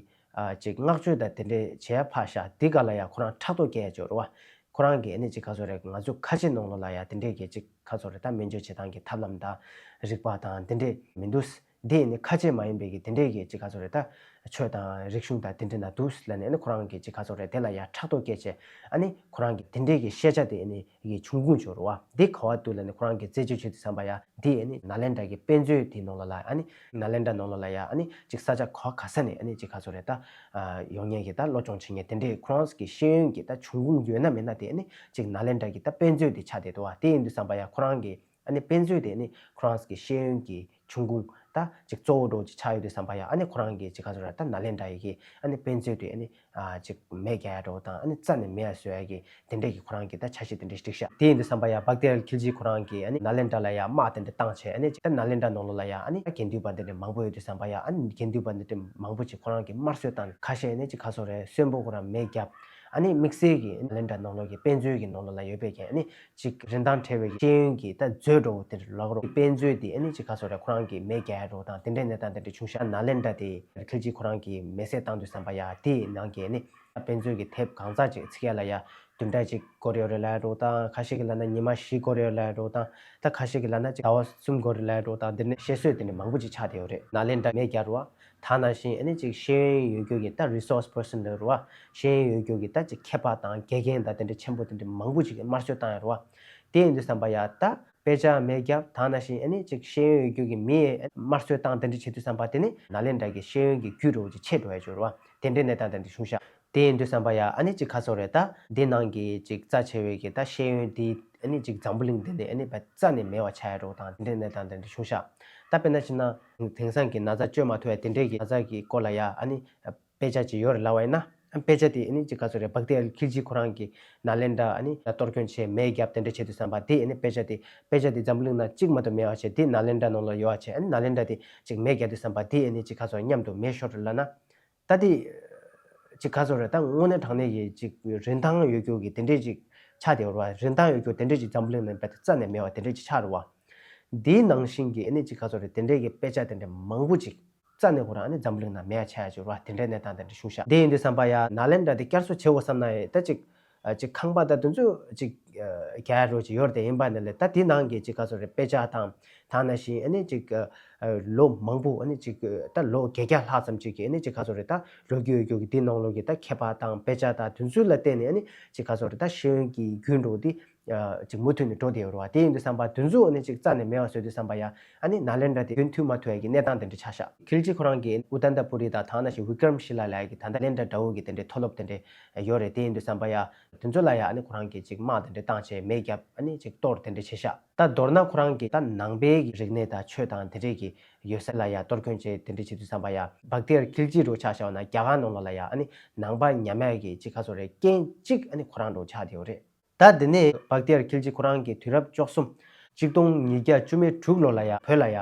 ཅིག་བསྔགས་བརྗོད་དང་དེ་འདྲ་བྱས་ཕར་བཞག་དེ་ག་ལ་ཡ་ཁོ་རང་ཕྲག་དོག་སྐྱེ་ཡ་ཅིག་ཡོད་རེད་བ། ཁོ་རང་གིས་ཨ་ནི་ཅིག་ག་ཚོད་རེད། ང་ཚོ་ཁ་ཆེ་ནང་ལོགས་ལ་ཡ་དེ་འདྲའི་གི་ཅིག་ག་ཚོད་རེད། ད་སྨན་བཅོས་བྱེད་སྟངས་ཀྱི་ཐབས་ལམ་དང་རིག་པ་དང་དེ་འདྲས་མི་འདུག་དེ་ནི་ཁ་ཆེ་མ་ཡིན་པའི་གི་དེ་འདྲའི་གི་ཅིག་ག་ཚོད་རེད། ད་ ཆོས་དང་རིག་གཞུང་དང་དེ་འདྲ་ན་འདུག་ལབ་ནས་ཨ་ནི་ཁོ་རང་གིས་ཅིག་ག་ཚོད་རེད་དེ་ལ་ཡ་ཕྲག་དོག་སྐྱེས་བྱས། ཨ་ནི་ཁོ་རང་གིས་དེ་འདྲའི་གི་ཤེས་བྱ་དེ་ཨ་ནི་གི་ཆུང་ཀུང་བྱོས་རུ་བ། འདི་ག་བ་འདུག་ལབ་ནས་ཁོ་རང་གིས་རྩད་གཅོད་བྱེད་དུས་ཙམ་པ་ཡ་འདི་ཨ་ནི་ནཱ་ལེནྡྲ་གི་དཔེ་མཛོད་དེའི་ནང་ལོགས་ལ་ཨ་ནི་ནཱ་ལེནྡྲ་ནང་ལོགས་ལ་ཡ་ཨ་ནི་ཅིག་ས་ཆ་ག་ག་ས་ནས་ཨ་ནི་ཅིག་ག་ཚོད་རེད་ད། ཡོང་མཁན་གྱི་ད་སློབ་སྦྱོང་བྱེད་མཁན་དེ་འདྲའི་ཁོ་རང་གི་ཤེས་ཡོན་གྱི་ད་ཆུང་ཀུང་ཡོད་ན་མེད་ན་དེ་ཨ་ནི་ཅིག་ནཱ་ལེནྡྲ་གི་ད་དཔེ་མཛོད་དེ་ཆགས་བསྡད་འདུག་བ། དེ་ཡིན་དུས་ཙམ་པ་ཡ་ཁོ་རང་གི་ཨ་ནི་དཔེ་མཛོད་དེ་ཨ་ནི་ཁོ་རང་གི་ཤེས་ཡོན་གྱི་ཆུང་ཀུང་ད་ཅིག་གཙོ་བོ་འདྲ་བོ་ཅིག་ཆགས་ཡོད་དུས་ཙམ་པ་ཡ་ཨ་ནི་ཁོ་རང་གིས་ཅིག་ག་ཚོད་རེད་ད་ནཱ་ལེནྡྲ་ཡི་གི་ཨ་ནི་དཔེ་མཛོད་དེ་ཨ་ནི་ཅིག་མེ་རྒྱག་ཡ་འདྲ་བོ་དང་ཨ་ནི་རྩ་ནས་མེད་ཡ་བཟོ་ཡ་གི་དེ་འདྲས་ཀྱི་ཁོ་རང་གི་ད་འཆར་གཞི་དེ་འདྲས་བསྒྲིགས་ཤག་དེ་ཡིན་དུས་ཙམ་པ་ཡ་བྷག་ཏི་ཡར་ཁིལ་ཇི་ཁོ་རང་གིས་ཨ་ནི་ནཱ་ལེནྡྲ་ལ་ཡ་དམག་དེ་འདྲས་བཏང་བྱས་ཨ་ནི་ཅིག་ད་ནཱ་ལེནྡྲ་ནང་ལོགས་ལ་ཡ་ཨ་ནི་དགེ་འདུན་པ་དེ་འདྲས་མང་པོ་ཡོད་དུས་ཙམ་པ་ཡ་ཨ་ནི་དགེ་འདུན་པ་དེ་འདྲས་མང་པོ་ཅིག་ཁོ་རང་གིས་དམར་གསོད་བཏང་། ཁ་ཤས་ཨ་ནི་ཅིག་ག་ཚོད་རེད་གསོན་པོ་ཁོ་རང་མེ་བརྒྱབ། ཨ་ནི་དམིགས་བསལ་གྱི་ནཱ་ལེནྡྲ་ནང་ལོགས་ཀྱི་དཔེ་མཛོད་ཀྱི་ནང་ལོགས་ལ་ཡོད་པའི་གི་ཨ་ནི་ཅིག་རིན་ཐང་བྲལ་བའི་ཤེས་ཡོན་གྱི་ད་མཛོད་འདྲ་བོ་དེ་འདྲས་ལབ་རོགས། དཔེ་མཛོད་དེ་ཨ་ནི་ཅིག་ག་ཚོད་རེད་ཁོ་རང་གིས་མེ་བརྒྱབ་ཡ་འདྲ་བོ་དང་དེ་འདྲས་གནས་སྟངས་དེ་འདྲས་བྱུང་ཤག་ནཱ་ལེནྡྲ་དེ་ཁིལ་ཇི་ཁོ་རང་གིས་མེ་བསྲེགས་བཏང་དུས་ཙམ་པ་ཡ་དེའི་ནང་གི་ཨ་ནི་དཔེ་མཛོད་ཀྱི་དེབ་གང་ཚང་ཅིག་ཚིག་ཡ་ལ་ཡ་བདུན་ཕྲག་གཅིག་འགོར་ཡོད་རེད་ལབ་ཡ་འདྲ་བོ་དང་། ཁ་ཤས་ཀྱིས་ལབ་ན་ཉི་མ་བཞི་འགོར་ཡོད་ལབ་ཡ་འདྲ་བོ་དང་། ད་ཁ་ཤས་ཀྱིས་ལབ་ན་ཅིག་ཟླ་བ་གསུམ་འགོར་ཡོད་ལབ་ཡ་འདྲ་བོ་དང་། དེ་ནས་བཤད་སྲོལ་དེ་འདྲས་མང་པོ་ཅིག་ཆགས་བསྡད་ཡོད་རེད། ནཱ་ལེནྡྲ་མེ་བརྒྱབ་རེད་བ། ད་ནང་བཞིན་ཨ་ནི་ཅིག་ཤེས་ཡོན་ཡོད་རྒྱུ་གི་ད་རི་སོར་སི་པར་སན་རེད་བ། ཤེས་ཡོན་ཡོད་རྒྱུ་གི་ད་ཅིག་མཁས་པ་དང་དགེ་རྒན་དང་དེ་འདྲ་ཆེན་པོ་དེ་འདྲ་མང་པོ་ཅིག་དམར་གསོད་བཏང་ཡོད་རེད་བ། དེ་ཡིན་དུས་ཙམ་པ་ཡ་ད་དཔེ་ཆ་མེ་བརྒྱབ། ད་ནང་བཞིན་ཨ་ནི་ཅིག་ཤེས་ཡོན་ཡོད་རྒྱུ་གི་མི་དམར་གསོད་བཏང་དེ་འདྲ་བྱེད་དུས་ཙམ་པ་དེ་ནི་ནཱ་ལེནྡྲ་གི་ཤེས་ཡོན་གྱི་རྒྱུ་འདྲ་བོ་ཅིག་ཆད་འགྲོ་ཡ་ཅིག་རེད་བ། དེ་འདྲའི་གནས་སྟངས་དེ་འདྲ་བྱུང་ཤག་དེ་ཡིན་དུས་ཙམ་པ་ཡ་ཨ་ནི་ཅིག་ག་ཚོད་རེད་ད། འདི་ནང་གི་ཅིག་རྩ་ཆེ་བའི་གི་ད་ཤེས་ཡོན་འདི་ཨ་ནི་ཅིག་འཛམ་བུ་གླིང་འདི་ནས་ཨ་ནི་རྩ་ནས་མེད་པ་ཆགས་ཡ་འདྲ་བོ་དང་དེ་འདྲའི་གནས་སྟངས་དེ་འདྲ་བྱུང་ཤག་ད་དཔེར་ན་བྱས་ན་དེང་སང་གི་ན་ཚ་བཅོས་མ་ཐུབ་ཡ་དེ་འདྲའི་གི་ན་ཚ་གི་སྐོར་ལ་ཡ་ཨ་ནི་དཔེ་ཆ་ཅིག་ཡོད་རེད་ལབ་པ་ཡིན་ན། དཔེ་ཆ་དེ་ཨ་ནི་ཅིག་ག་ཚོད་རེད། བྷག་ཏི་ཡར་ཁིལ་ཇི་ཁོ་རང་གིས་ནཱ་ལེནྡྲ་ཨ་ནི་གཏོར་སྐྱོན་བྱས་མེ་བརྒྱབ་དེ་འདྲ་བྱེད་དུས་ཙམ་པ་དེ་ཨ་ནི་དཔེ་ཆ་དེ་དཔེ་ཆ་དེ་འཛམ་བུ་གླིང་ནང་གཅིག་མ་གཏོགས་མེད་པ་བྱས། དེ་ནཱ་ལེནྡྲ་ནང་ལ་ཡོད་པ་བྱས། ཨ་ནི་ནཱ་ལེནྡྲ་དེ་ཅིག་མེ་བརྒྱབ་དུས་ཙམ་པ་དེ་ཨ་ནི་ཅིག་ག་ཚོད་མཉམ་དུ་མེ་ཤོར་ལབ་ན། ད་དེ་ཅིག་ག་ཚོད་རེད། ད་དངོས་གནས་དྲང་གནས་ཀྱི་ཅིག་རིན་ཐང་ཡོད་རྒྱུ་གི་དེ་འདྲས་ཅིག་ཆགས་བསྡད་ཡོད་རེད་བ། རིན་ཐང་ཡོད་རྒྱུ་དེ་འདྲས་ཅིག་འཛམ་བུ་གླིང་ནང་རྦད་དེ་རྩ་ནས་མེད་པ་དེ་འདྲས་ཅིག་ཆགས་རེད་བ། འདིའི་ནང་བཞིན་གྱི་ཨ་ནི་ཅིག་ག་ཚོད་རེད། དེ་འདྲས་ཀྱི་དཔེ་ཆ་དེ་འདྲས་མང་པོ་ཅིག་རྩ་ནས་ཁོ་རང་ཨ་ནི་འཛམ་བུ་གླིང་ནང་མེད་ཡ་ཆགས་ཡ་ཅིག་རེད་བ། དེ་འདྲའི་གནས་སྟངས་དེ་འདྲས་བྱུང་ཤག་དེ་ཡིན་དུས་ཙམ་པ་ཡ་ནཱ་ལེནྡྲ་དེ་བསྐྱར་གསོ་བྱེད་དགོས་བསམ་ན་ཡང་ད་ཅིག་ཨ་ཅིག་ཁང་པ་ད་དེ་ཚོ་ཅིག་ཨ་རྒྱག་རོགས་ཅིག་ཡོད་རེད་དེ། ཡིན་པ་ནི་ལས་ད་དེ་ནང་གི་ཅིག་ག་ཚོད་རེད། དཔེ་ཆ་དང་ད་ནང་བཞིན་ཨ་ནི་ཅིག་ཨ་ལོ་མང་པོ་ཨ་ནི་ཅིག་ད་ལོ་བརྒྱད་བརྒྱ་ལྷག་ཙམ་ཅིག་གི་ཨ་ནི་ཅིག་ག་ཚོད་རེད། ད་ལོ་རྒྱུས་ཡོད་རྒྱུ་གི་དེ་ནང་ལོགས་ཀྱི་ད་མཁས་པ་དང་དཔེ་ཆ་དང་དེ་ཚོ་ལ་བརྟེན་ནས་ཨ་ནི་ཅིག་ག་ཚོད་རེད། ད་ཤེས་ཡོན་གྱི་རྒྱུན་འགྲོ་དེ་ཨ་ཅིག་མུ་མཐུད་ནས་འགྲོ་བསྡད་ཡོད་རེད་བ། དེ་ཡིན་དུས་ཙམ་པ་དེ་ཚོ་ཨ་ནི་ཅིག་རྩ་ནས་མེད་པ་བཟོས་དུས་ཙམ་པ་ཡ་ཨ་ནི་ནཱ་ལེནྡྲ་དེ་རྒྱུན་མཐུད་མ་ཐུབ་ཡ་གི་གནས་སྟངས་དེ་འདྲ་ཆགས་ཤག་ཁིལ་ཇི་ཁོ་རང་གིས་ཨུ་དན་ཏ་པུ་རི་དང་ད་ནང་བཞིན་བི་ཀྲམ་ཤི་ལ་ལབ་ཡ་གི་ད་ལྟ་ནཱ་ལེནྡྲ་འདྲ་བོ་གི་དེ་འདྲའི་མཐོ་སློབ་དེ་འདྲ་ཡོད་རེད། དེ་ཡིན་དུས་ཙམ་པ་ཡ་དེ་ཚོ་ལ་ཡ་ཨ་ནི་ཁོ་རང་གིས་ཅིག་དམག་དེ་འདྲ་བཏང་བྱས་མེ་བརྒྱབ་ཨ་ནི་ཅིག་གཏོར་དེ་འདྲ་བྱས་ཤག་ད་མདོར་ན་ཁོ་རང་གིས་ད་ནང་པའི་གི་རིག་གནས་དང་ཆོས་དང་དེ་འདྲའི་གི་ཡོད་ས་ལ་ཡ་གཏོར་སྐྱོན་བྱས་དེ་འདྲ་བྱེད་དུས་ཙམ་པ་ཡ་བྷག་ཏི་ཡར་ཁིལ་ཇི་འདྲ་བོ་ཆ་བཞག་ན་རྒྱ་གར་ནང་ལོགས་ལ་ཡ་ཨ་ནི་ནང་པ་ཉམས་ཡ་གི་ཅིག་ག་ཚོད་རེད། རྐྱེན་གཅིག་ཨ་ནི་ཁོ་རང་འདྲ་བོ་ཆགས་བསྡད་ཡོད་རེད། ད་དེ་ནས་བྷག་ཏི་ཡར་ཁིལ་ཇི་ཁོ་རང་གིས་དུས་རབས་བཅུ་གསུམ་གཅིག་སྟོང་ཉིས་བརྒྱ་བཅུ་མེད་དྲུག་ལོ་ལ་ཡ་བོད་ལ་ཡ་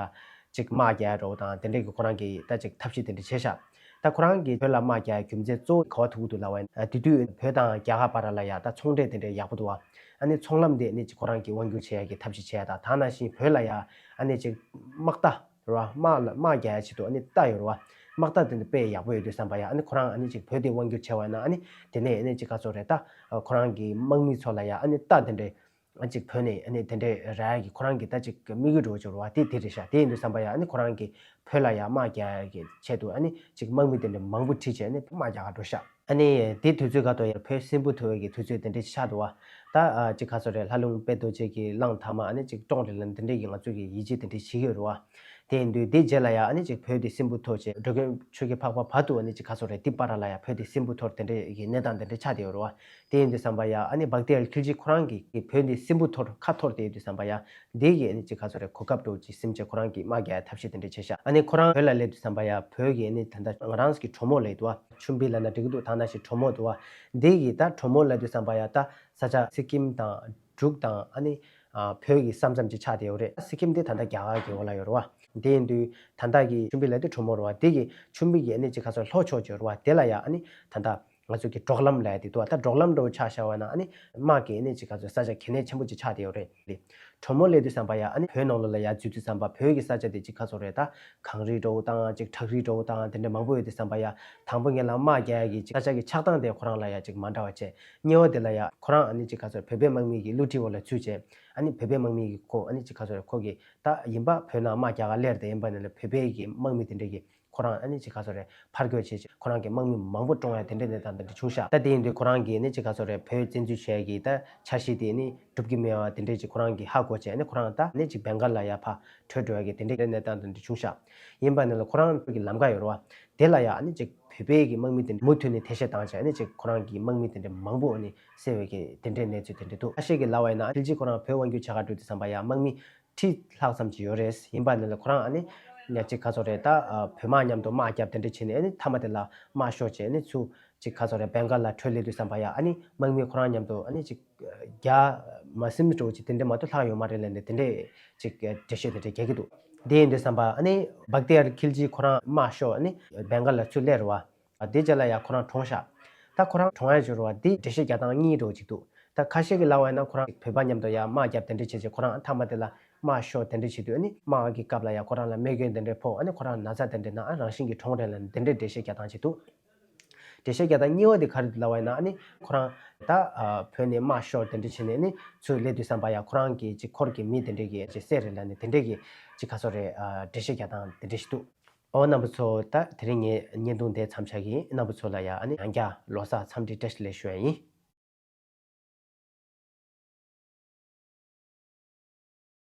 ཅིག་དམག་རྒྱག་ཡ་འདྲ་བོ་དང་དེ་འདྲས་ཀྱི་ཁོ་རང་གིས་ད་ཅིག་ཐབས་ཤེས་དེ་འདྲ་བྱས་ཤག་ད་ཁོ་རང་གིས་བོད་ལ་དམག་རྒྱག་ཡ་རྒྱུ་མཚན་གཙོ་བོ་ག་བ་ཐུག་འདུག་ལབ་པ་ཡིན་ན། དེ་དུས་བོད་དང་རྒྱ་གར་བར་ལ་ཡ་ད་ཚོང་འབྲེལ་དེ་འདྲས་ཡག་པོ་འདུག་བ། ཨ་ནི་ཚོང་ལམ་དེ་ཨ་ནི་ཅིག་ཁོ་རང་གིས་དབང་སྒྱུར་བྱེད་ཡ་གི་ཐབས་ཤེས་བྱས་ཡ་དང་། ད་ནང་བཞིན་བོད་ལ་ཡ་ཨ་ནི་ཅིག་དམག་རྟ་རེད་བ། དམག་ལ་དམག་རྒྱག་ཡ་ཆེད་དུ་ཨ་ནི་རྟ་ཡོད་རེད་བ། དམག་རྟ་དེ་འདྲ་དཔེ་ཡག་པོ་ཡོད་དུས་ཙམ་པ་ཡ་ཨ་ནི་ཁོ་རང་ཨ་ནི་ཅིག་བོད་དེ་དབང་སྒྱུར་བྱས་པ་ཡིན་ན་ཨ་ནི་དེ་ནས་ཨ་ནི་ཅིག་ག་ཚོད་རེད། ད་ཁོ་རང་གི་དམག་མི་ཚོ་ལ་ཡ་ཨ་ནི་རྟ་དེ་འདྲ་ཨ་ཅིག་བོད་ནས་ཨ་ནི་དེ་འདྲ་རག་ཡ་གི་ཁོ་རང་གི་ད་ཅིག་དམིགས་ཡུལ་འདྲ་བོ་ཅིག་རེད་བ། དེ་དེ་རེད་ཤག་དེ་ཡིན་དུས་ཙམ་པ་ཡ་ཨ་ནི་ཁོ་རང་གིས་བོད་ལ་ཡ་དམག་རྒྱག་ཡ་གི་ཆེད་དུ་ཨ་ནི་ཅིག་དམག་མི་དེ་འདྲ་མང་པོ་ཁྲིད་བྱས་ཨ་ནི་དམག་རྒྱག་ག་འགྲོ་ཤག་ཨ་ནི་དེ་དུས་ཚོད་ཁ་ཐོག་ཡར་བོད་སྲིན་འབུ་འཐོར་བའི་གི་དུས་ཚོད་དེ་འདྲ་ཆགས་འདུག་བ། ད་ཨ་ཅིག་ག་ཚོད་རེད། ལྷ་ལུང་དཔལ་རྡོ་རྗེ་གི་གླང་དར་མ་ཨ་ནི་ཅིག་བཀྲོངས་རེད་ལབ་དེ་འདྲ་གི་ང་ཚོ་གི་ཡིད་ཆེས་དེ་འདྲ་བྱེད་ཀྱི་ཡོད་རེད་བ། དེ་ཡིན་དུས་དེ་རྗེས་ལ་ཡ་ཨ་ནི་ཅིག་བོད་དེ་སྲིན་འབུ་འཐོར་བྱས་འགྲོ་མགོན་ཆོས་རྒྱལ་འཕགས་པ་བར་དུ་ཨ་ནི་ཅིག་ག་ཚོད་རེད། དེ་བར་ལ་ཡ་བོད་དེ་སྲིན་འབུ་འཐོར་དེ་འདྲ་གི་གནས་སྟངས་དེ་འདྲ་ཆགས་བསྡད་ཡོད་རེད་བ། དེ་ཡིན་དུས་ཙམ་པ་ཡ་ཨ་ནི་བྷག་ཏི་ཡར་ཁིལ་ཇི་ཁོ་རང་གིས་བོད་འདི་སྲིན་འབུ་འཐོར་ཁ་འཐོར་དེ་ཡོད་དུས་ཙམ་པ་ཡ་འདི་གི་ཨ་ནི་ཅིག་ག་ཚོད་རེད། གོ་སྐབས་འདྲ་བོ་ཅིག་སེམས་ཅན་ཁོ་རང་གིས་དམག་རྒྱག་ཐབས་ཤེས་དེ་འདྲ་བྱས་ཤག་ཨ་ནི་ཁོ་རང་བོད་ལ་སླེབས་དུས་ཙམ་པ་ཡ་བོད་ཀྱི་ཨ་ནི་ད་ལྟ་ང་རང་གི་གྲོ་མོ་ལབ་འདུག་བ། ཆུམ་བི་ལབ་ན་འགྲིག་གི་འདུག་ད་ནང་བཞིན་གྲོ་མོ་འདུག་བ། འདི་གི་ད་གྲོ་མོ་ལབ་དུས་ཙམ་པ་ཡ་ད་ས་ཆ་སི་ཀིམ་དང་འབྲུག་དང་ཨ་ནི་ཨ་བོད་ཀྱི་ས་མཚམས་ཅིག་ཆགས་བསྡད་ཡོད་རེད། སི་ཀིམ་དེ་ད་ལྟ་རྒྱ་གར་གྱི་འོག་ལ་ཡོད་རེད་བ། དེ་ཡིན་དུས་ད་ལྟ་གི་ཆུམ་བི་ལབ་དུས་གྲོ་མོ་རེད་བ། འདི་གི་ཆུམ་བི་གི་ཨ་ནི་ཅིག་ག་ཚོད་ལྷོ་ཕྱོགས་ཅིག་ཡོད་རེད་བ། དེ་ལ་ཡ་ཨ་ནི་ད་ལྟ་ང་ཚོ་གི་འབྲོག་ལམ་ལབ་ཡ་དེ་འདུག་བ། ད་འབྲོག་ལམ་འདྲ་བོ་ཆ་བཞག་པ་ན་ཨ་ནི་དམག་གི་ཨ་ནི་ཅིག་ག་ཚོད་ས་ཆ་གལ་གནད་ཆེན་པོ་ཅིག་ཆགས་བསྡད་ཡོད་རེད། གྲོ་མོ་ལབ་དུས་ཙམ་པ་ཡ་ཨ་ནི་བོད་ནང་ལོགས་ལ་ཡ་འཛུལ་དུས་ཙམ་པ་བོད་ཀྱི་ས་ཆ་དེ་ཅིག་ག་ཚོད་རེད། ད་གངས་རི་འདྲ་བོ་དང་ཅིག་བྲག་རི་འདྲ་བོ་དང་དེ་འདྲ་མང་པོ་ཡོད་དུས་ཙམ་པ་ཡ་དང་པོ་ངེད་ལ་དམག་རྒྱག་ཡ་གི་ཅིག་ས་ཆ་གི་ཆགས་སྟངས་དེ་ཁོ་རང་ལ་ཡ་ཅིག་མ་འདྲ་བ་བྱས། གཉིས་པ་དེ་ལ་ཡ་ཁོ་རང་ཨ་ནི་ཅིག་ག་ཚོད་བོད་པའི་དམག་མི་གི་བསླུ་བྲིད་འོག་ལ་ཚུད་བྱས། ཨ་ནི་བོད་པའི་དམག་མི་གི་ཁོ་ཨ་ནི་ཅིག་ག་ཚོད་རེད། ཁོ་གི་ད་ཡིན་པ་བོད་ནང་དམག་རྒྱག་ག་སླེབས་དེ་ཡིན་པ་ནི་ལ་བོད་པའི་གི་དམག་མི་དེ་འདྲ་གི་ཁོ་རང་ཨ་ནི་ཅིག་ག་ཚོད་རེད། ཕར་རྒོལ་བྱས་བྱས་ཁོ་རང་གི་དམག་མི་མང་པོ་བཀྲོངས་ཡ་དེ་འདྲའི་གནས་སྟངས་དེ་འདྲ་བྱུང་ཤག་ད་དེ་ཡིན་དུས་ཁོ་རང་གིས་ནི་ཅིག་ག་ཚོད་རེད། བོད་བཙན་འཛུལ་བྱས་ཀྱི་ད་འཆར་གཞི་དེ་ནི་འགྲུབ་ཀྱི་མེད་པ་དེ་འདྲས་ཅིག་ཁོ་རང་གིས་ཧ་གོ་བྱས་ནི་ཁོ་རང་ད་ནི་ཅིག་བེང་གལ་ལ་ཡ་ཕར་བྲོས་འགྲོ་ཡ་གི་དེ་འདྲའི་གནས་སྟངས་དེ་འདྲ་བྱུང་ཤག་ཡིན་པ་ནི་ལ་ཁོ་རང་གི་ལམ་ཁ་ཡོད་རེད་བ། དེ་ལ་ཡ་ནི་ཅིག་བོད་པའི་གི་དམག་མི་དེ་འདྲ་མུ་མཐུད་ནས་དེད་དཔྱད་བཏང་བྱས་ནི་ཅིག་ཁོ་རང་གི་དམག་མི་དེ་འདྲ་མང་པོ་ནི་བསད་པའི་གི་དེ་འདྲའི་གནས་ཚུལ་དེ་འདྲ་འདུག་ཁ་ཤས་ཀྱིས་ལབ་པ་ཡིན་ན་ཁིལ་ཇི་ཁོ་རང་བོད་དབང་སྒྱུར་བྱ་ག་འགྲོ་དུས་ཙམ་པ་ཡ་དམག་མི་ཁྲི་ལྷག་ཙམ་ཅིག་ཡོད་རེད། ཡིན་པ་ནི་ལ་ཁོ་རང་ཨ་ནི་ཉ་ཅིག་ག་ཚོད་རེད། ད་བོད་དམག་མཉམ་དུ་དམག་རྒྱབ་དེ་འདྲ་བྱས་ནས་ཨ་ནི་མཐའ་མ་དེ་ལ་དམག་ཤོར་བྱས་ནི་ཚུར་ཅིག་ག་ཚོད་རེད། བེང་གལ་ལ་བྲོས་སླེབས་དུས་ཙམ་པ་ཡ་ཨ་ནི་དམག་མི་ཁོ་རང་མཉམ་དུ་ཨ་ནི་ཅིག་བརྒྱ་མ་ཟིན་འགྲོ་ཅིག་དེ་འདྲ་མ་གཏོགས་ལྷག་ཡོད་མ་རེད་ལབ་ནས་དེ་འདྲས་ཅིག་འགྲེལ་བཤད་དེ་འདྲས་རྒྱག་གི་འདུག་དེ་ཡིན་དུས་ཙམ་པ་ཨ་ནི་བག་ཏི་ཡར་ཁིལ་ཇི་ཁོ་རང་དམག་ཤོར་ཨ་ནི་བེང་གལ་ལ་ཚུར་སླེབས་རེད་བ། དེ་རྗེས་ལ་ཡ་ཁོ་རང་གྲོངས་ཤག་ད་ཁོ་རང་གྲོངས་ཡ་ཅིག་རེད་བ། འདི་འགྲེལ་བཤད་རྒྱག་སྟངས་གཉིས་འགྲོ་ཅིག་འདུག་ད་ཁ་ཤས་ཀྱིས་ལབ་པ་ཡིན་ན་ཁོ་རང་བོད་པ་མཉམ་དུ་ཡ་དམག་རྒྱབ་དེ་འདྲས་བྱས་རྗེས་ཁོ་རང་མཐའ་མ་དེ་ལ་དམག་ཤོར་དེ་འདྲས་བྱེད་དུས་ཨ་ནི་དམག་གི་སྐབས་ལ་ཡ་ཁོ་རང་ལ་རྨས་སྐྱོན་དེ་འདྲས་ཕོག་ཨ་ནི་ཁོ་རང་ན་ཚ་དེ་འདྲས་ན་ཨ་རང་བཞིན་གྱིས་གྲོངས་རེད་ལབ་ནས་དེ་འདྲས་འགྲེལ་བཤད་རྒྱག་སྟངས་ཅིག་འདུག་འགྲེལ་བཤད་རྒྱག་སྟངས་གཉིས་པ་དེ་ག་རེ་འདུག་ལབ་པ་ཡིན་ན་ཨ་ནི་ཁོ་རང་ད་བོད་ནས་དམག་ཤོར་དེ་འདྲས་བྱས་ནས་ཨ་ནི་ཚུར་སླེབས་དུས་ཙམ་པ་ཡ་ཁོ་རང་གི་ཅིག་འཁོར་གྱི་མི་དེ་འདྲས་ཀྱི་ཅིག་བསད་རེད་ལབ་ནས་དེ་འདྲས་ཀྱི་ཅིག་ག་ཚོད་རེད། འགྲེལ་བཤད་རྒྱག་སྟངས་དེ་འདྲས་ཞིག་འདུག་ཨོ་རྣམ་པ་ཚོ། ད་དེ་རིང་ངའི་བརྙན་ཐུང་དེ་མཚམས་བཞག་གི་ཡིན། རྣམ་པ་ཚོ་ལ་ཡ་ཨ་ནི་ཡང་བསྐྱར་ལོ་གསར་འཚམས་འདྲི་བཀྲ་ཤིས་བདེ་ལེགས་ཞུ་ཡ་ཡིན།